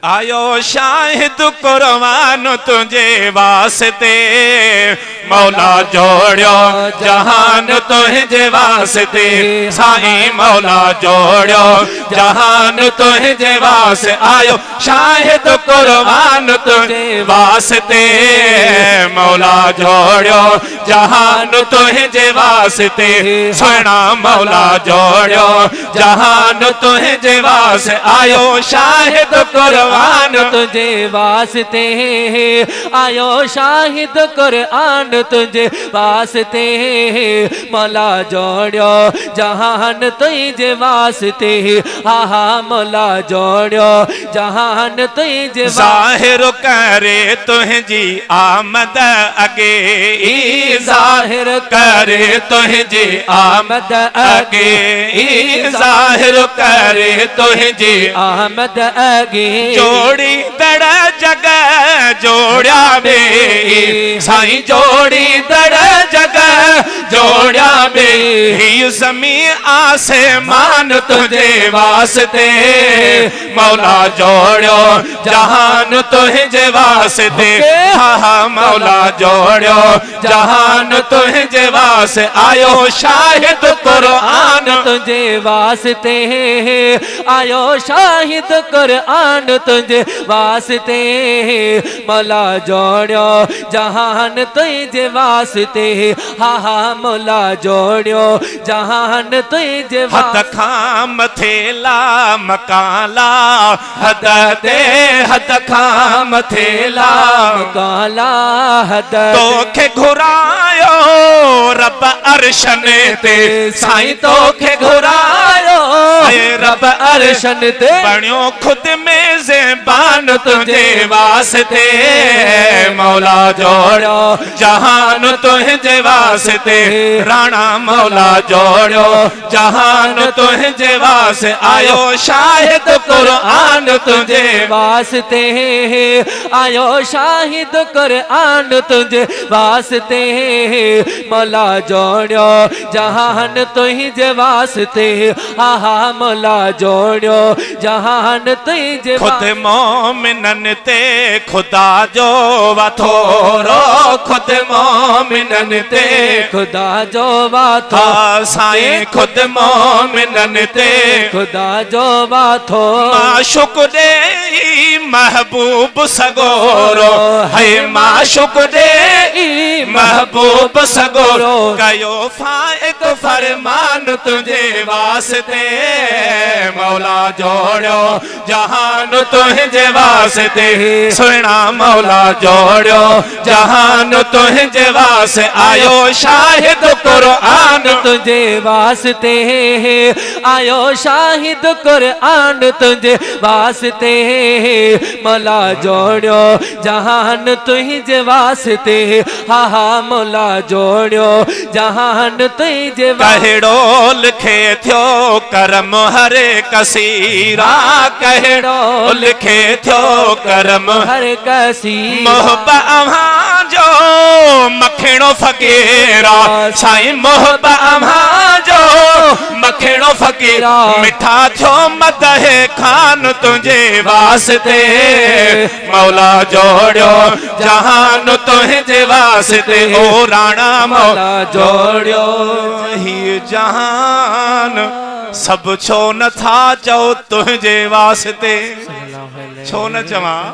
آيو شاهد قرآن تنهنجي واسطي مولا جوڙيو جهان تنهنجي واسطي سائين مولا جوڙيو جهان تنهنجي واسطي آيو شاهد قرآن تنهنجي واسطي مولا جوڙيو جهان تنهنجي واسطي سهڻا مولا جوڙيو جهان تنهنجي واسطي آيو شاهد قرآن تنهنجي واسطي آيو شاهد قرآن تنهنجي واسطي مولا جوڙيو جهان تنهنجي واسطي ها ها مولا جوڙيو جهان تنهنجي واسطي. ظاهر ڪري تنهنجي آمد اڳي ئي ظاهر ڪري تنهنجي آمد اڳي ئي ظاهر ڪري تنهنجي آمد اڳي. جوڙيندڙ جڳ جوڙيا ٻيئي سائين جوڙيندڙ جڳ جوڙيا ٻيئي هي زمين آسمان تنهنجي واسطي مولا جوڙيو جهان تنهنجي واسطي ها ها مولا جوڙيو جهان تنهنجي واسطي آيو شاهد قرآن تنهنجي واسطي آيو شاهد قرآن تنهنجي واسطي مولا جوڙيو جهان تنهنجي واسطي ها ها مولا جوڙيو جهان تنهنجي حد کان مٿي لا مڪان لا حد تي حد کان مٿي لا مڪان لا حد توکي گهرايو رب عرشن تي سائين توکي گهرايو رب عرشن تي بڻيو خود ميزبان تنهنجي واسطي مولا جوڙيو جهان تنهنجي واسطي راڻا مولا جوڙيو جهان تنهنجي واسطي آيو شاهد قرآن تنهنجي واسطي آيو شاهد قرآن تنهنجي واسطي مولا جوڙيو جهان تنهنجي واسطي ها ها مولا جوڙيو جهان تنهنجي خود مومنن تي خدا جو واٿورو خود مومنن تي خدا جو واٿو ها سائين خود مومنن تي خدا جو واٿو معشوق ڏي محبوب سڳورو هي معشوق ڏي محبوب سڳورو ڪيو فائق فرمان تنهنجي واسطي مولا جوڙيو جهان تنهنجي واسطي سهڻا مولا جوڙيو جهان تنهنجي واسطي آيو شاهد قرآن تنهنجي واسطي آيو شاهد قرآن تنهنجي واسطي مولا جوڙيو جهان تنهنجي واسطي ها ها مولا جوڙيو جهان تنهنجي واسطي. ڪهڙو لکي ٿيو ڪرم هر ڪثيرا ڪهڙو لکي ٿيو ڪرم هر ڪثيرا. محب اوهان جو مکڻو فقيرا سائين محب اوهان جو مکڻو فقيرا مٺا ٿيو مدح خان تنهنجي واسطي مولا جوڙيو جهان تنهنجي واسطي او راڻا مولا جوڙيو هي جهان سڀ ڇو نه ٿا چئو تنهنجي واسطي ڇو نه چوان.